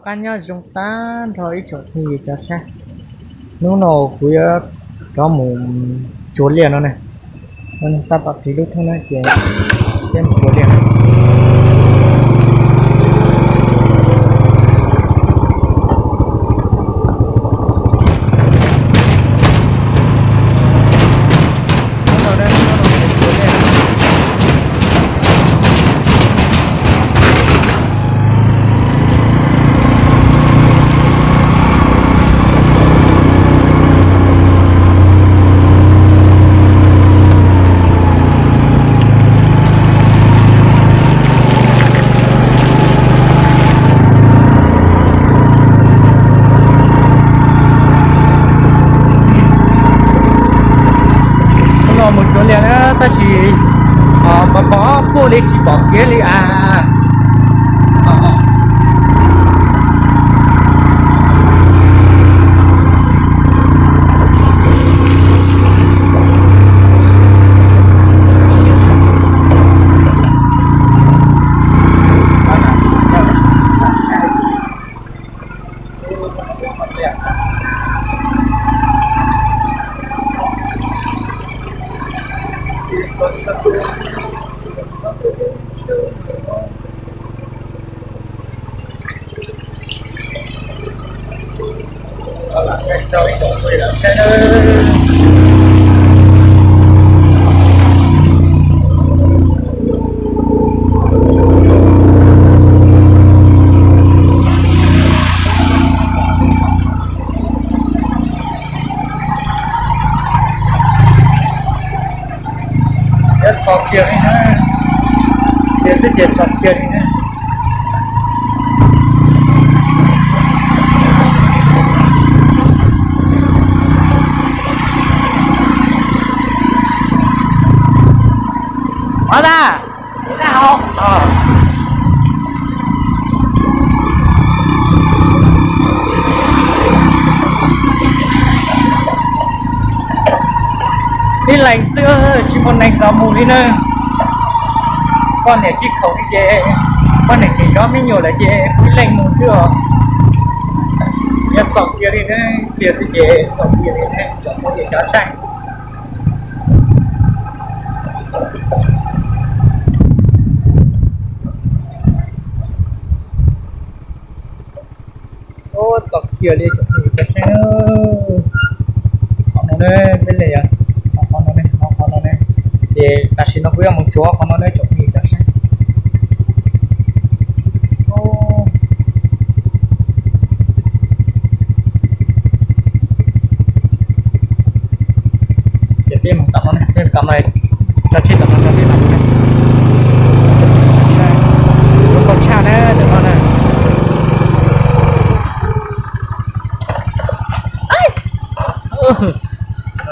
Qab nyob zoo tag nrho ib tsoom phooj ywg cov saib. Hnub no kuv yuav rov mus tsuav liaj no ne. Tab tom ris lub thoob na ces peb mus tsuav liaj. Hnub no mus tsuav liaj na tab sis pom pom puj li tsis pom kev li as. Txog kiag li na, ces xwb ces txog kiag li na. Ov tas. Ib leeg xwb tsis muaj neeg los mus li na. Poj niam tsis khoom li ces poj niam tseem zov me nyuam lawm ces ib leeg mus xwb os. Yog txom kiag li ne, pliag twg ces txom kiag li ne, cov phooj ywg cov saib. Ua txom kiag li tsoom phooj ywg cov saib. Qhov no ne, peb li yog qhov no ne, qhov no ne. Ces tam sim no kuv yuav mus tsuav qhov no ne tsoom phooj ywg cov saib. Ces peb mus tom no ne, peb tom no, tso tseg tom no, tso tseg tom no ne. Zoo nkauj tshaj na ntawm no na.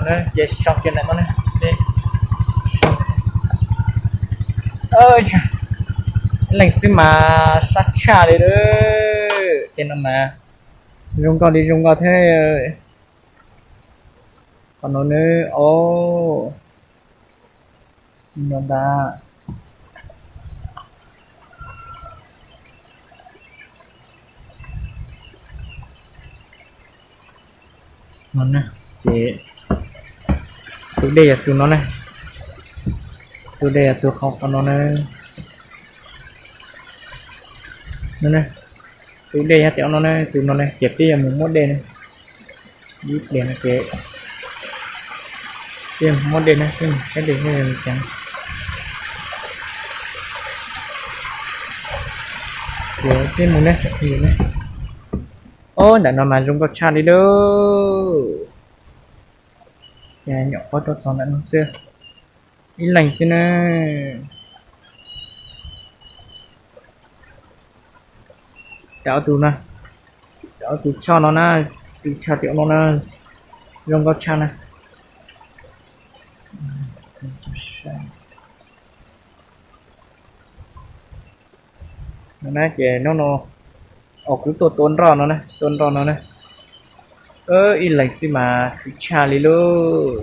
No ces so kiag ntawm no ne. Ib leeg xwb mas sab tshaj li lawm. Ces no mas zoo nkauj li zoo nkauj thiab. Qhov no ne, o, no ntag. No ne, ces tus dej yog tus no ne, tus dej yog tus qhov qhov no ne. No ne, tus dej yog tias no ne, tus no ne, ces peb yuav mus muab dej ne. Ib pliag no ces peb mus muab dej ne, peb mus saib dej thiab mus ceev. Ces peb mus ne, tsoom phooj ywg ne. Ob, ntawm no mas zoo nkauj tshaj li lawm. Ces nyuam qhuav tuaj txog ntawm no xwb, ib leeg xwb na. Cov ob tug na, cov ob tug choj no na, tus choj tias no na, zoo nkauj tshaj na. No na ces hnub no, o, kuv tuaj tua nroj no na, tua nroj no na. Ib leeg xwb mas khwv tshaj li lauj.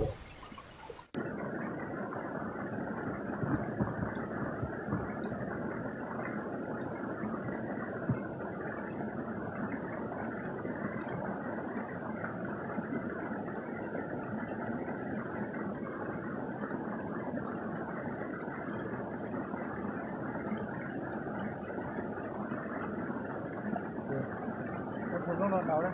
Noj tau na.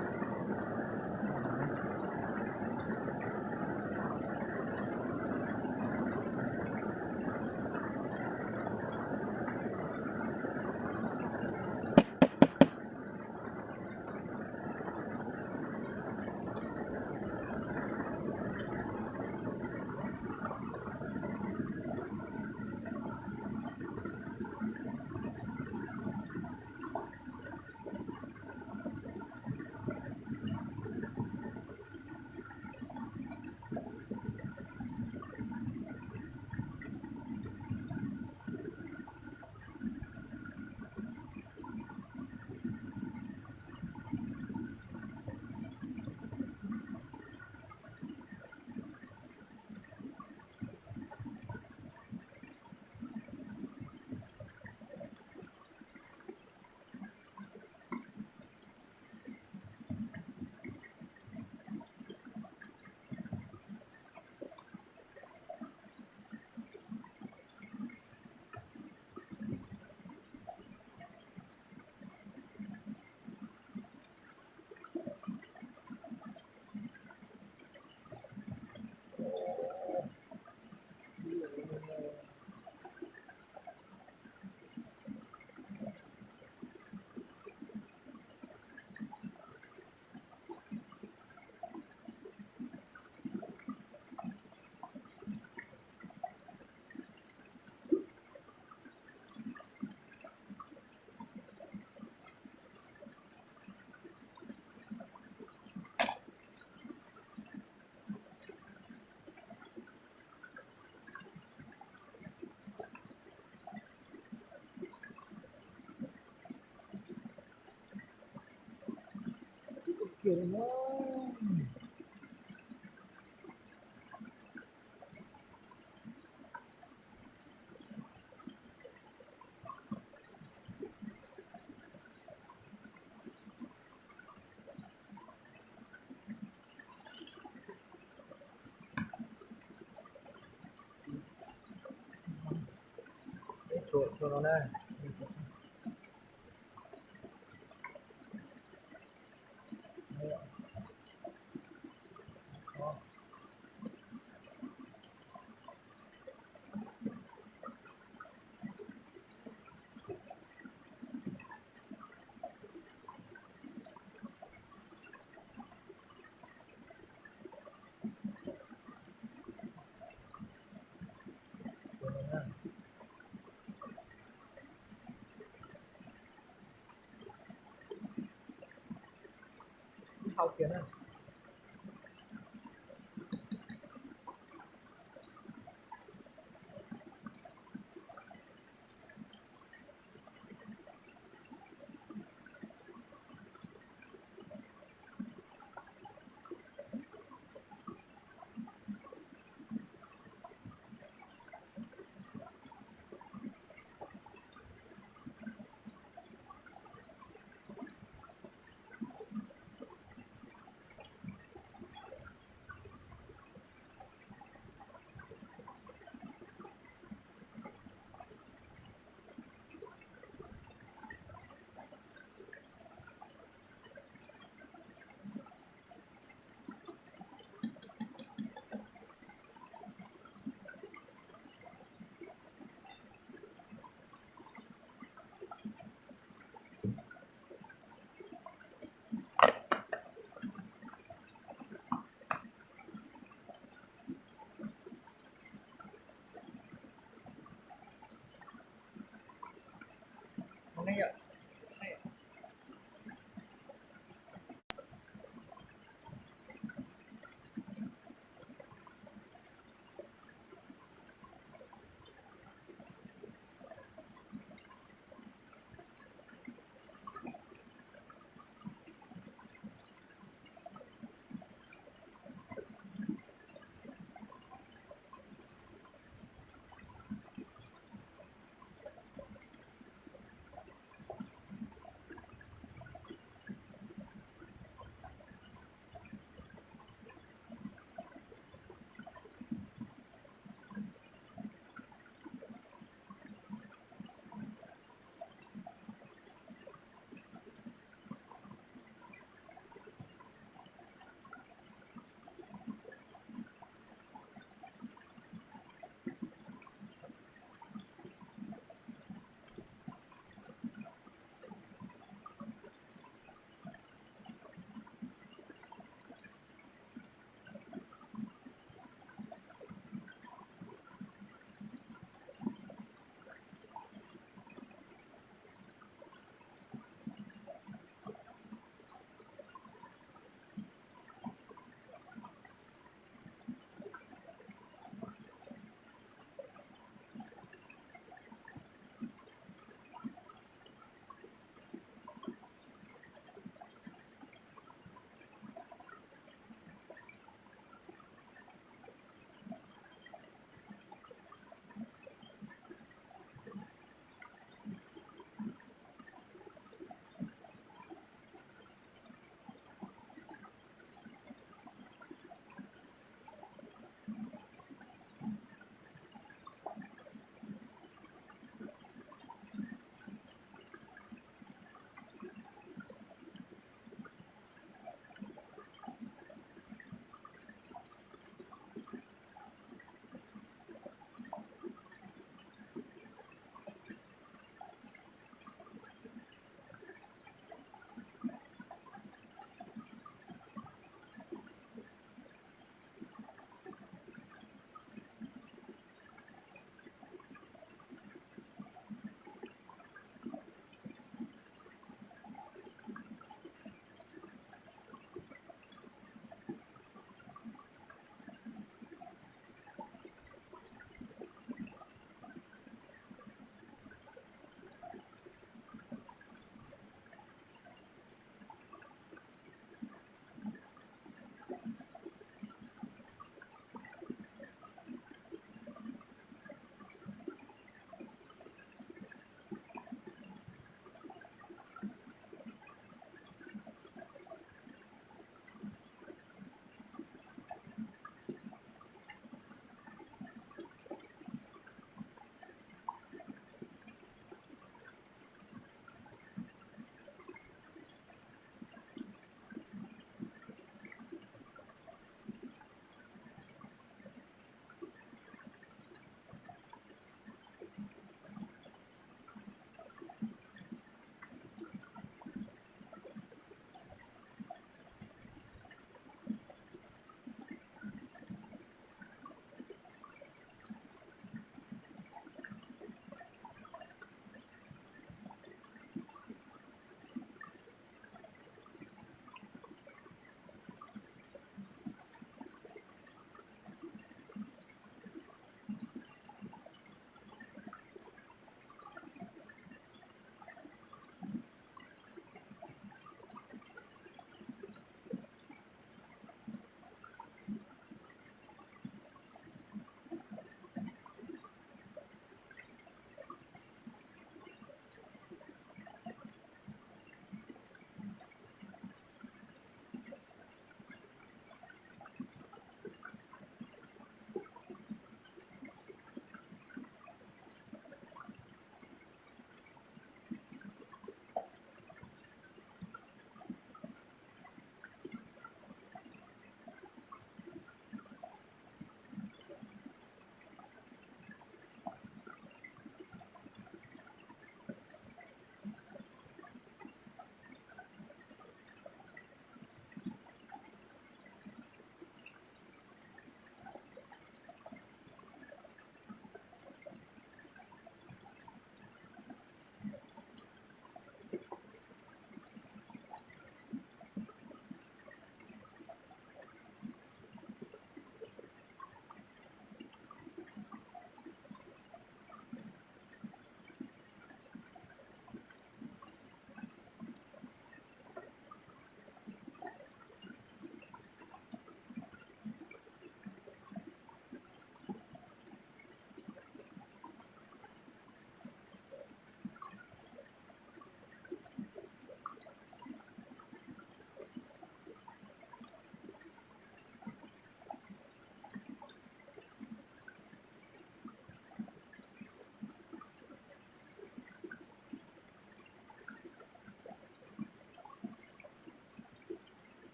Tshuam tshuam no na. Ib hau kiag na.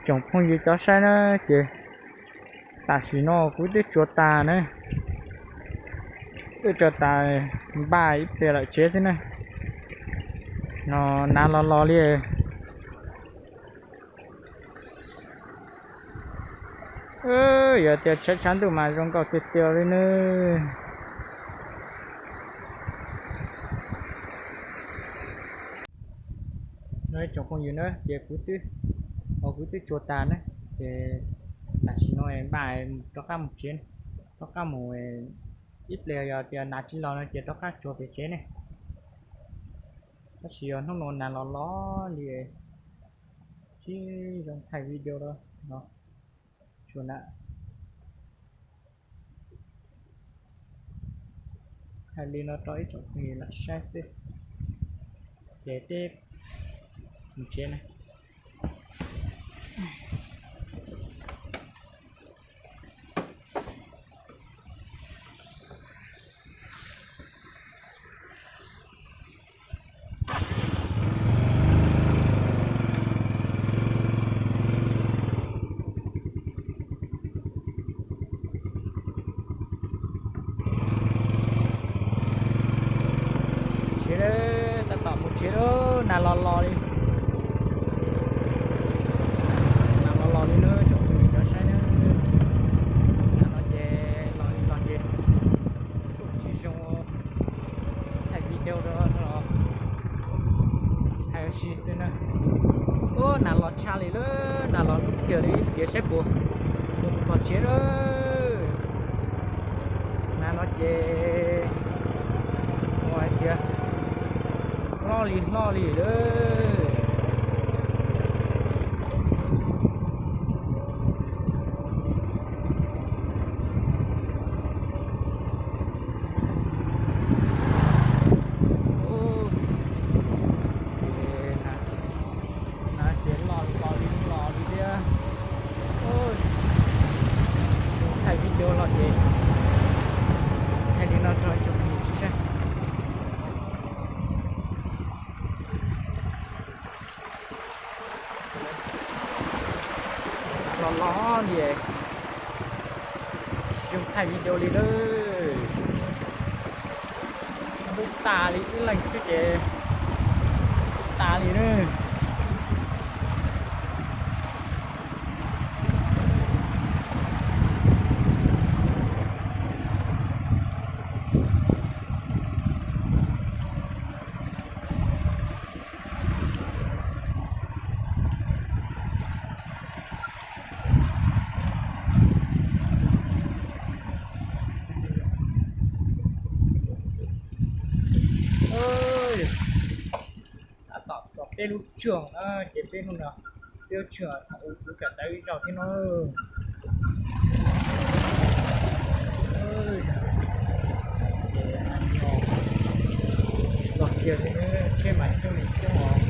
Tsoom phooj ywg cov saib na, ces tam sim no kuv twb tsuav tas na, twb tsuav tas npaj ib pliag lawm tsev xwb na. No, nag los los li. Yog tias tshav tshav ntuj mas zoo nkauj tiag tiag li nawb. No ib tsoom phooj ywg na, ces kuv twb, kuv twb tsuav tas na, ces tam sim no npaj rov qab mus tsev, rov qab mus ib pliag, yog tias nag tsis los no ces rov qab tsuav pem tsev ne. Tab sis yog hnub no nag los los li, tsis zoo thaij video lawm no. Tsuav na, thaij li no rau ib tsoom phooj ywg lam saib xwb, ces peb mus tsev na. Tsev, tab tom mus tsev lawm, nag los los li. Nag los los li na, tsoom phooj ywg cov saib na. Nag no ces los li los ces kuj tsis zoo thaij video rau hais ua si xwb na. Ub, nag los tshaj li lawm, nag los hnub kiag li, tias saib puas mus txog tsev lawm. Nag no ces ua hais tias hlob li hlob li lawm. Nag ces los los li los li thiab. Thaij video los ces thaij li no rau ib tsoom phooj ywg saib. Los los li, tsis zoo thaij video li lawm. Ntub tas li ib leeg xwb ces tas li na. Tab tom txog peb lub tsev na, ces peb hnub no peb lub tsev thaum ub kuv kawm ntawv ib zaug thiab no. Los kiag li, tsheb mas coob li coob os.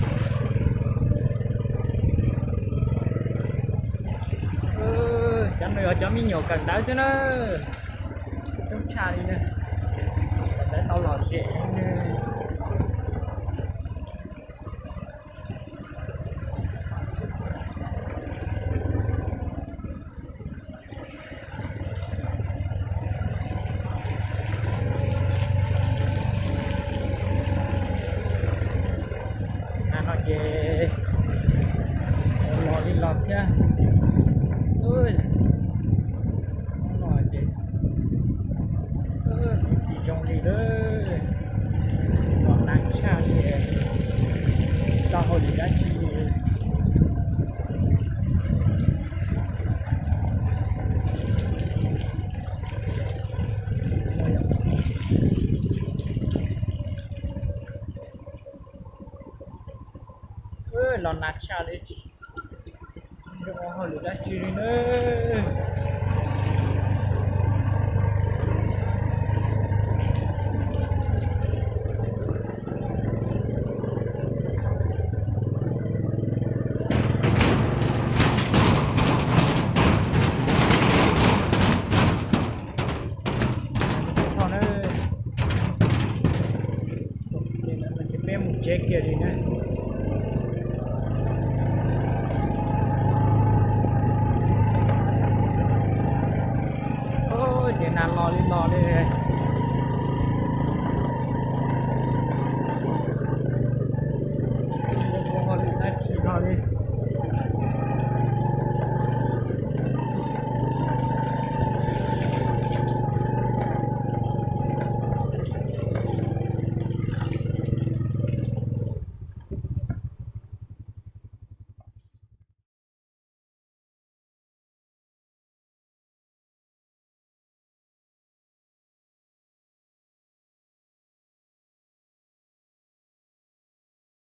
Cov no yog cov me nyuam kawm ntawv xwb na, coob tshaj li na. Kawm ntawv tau lom zem li. Nag no ces los li los thiab. Hnub no ces tsis zoo li lawm, los nag tshaj li, tsis tau hauj lwm dab tsi li. Los nag tshaj li, tsis zoo hauj lwm dab tsi li na. Ces peb mus tsev kiag li na. Li no li.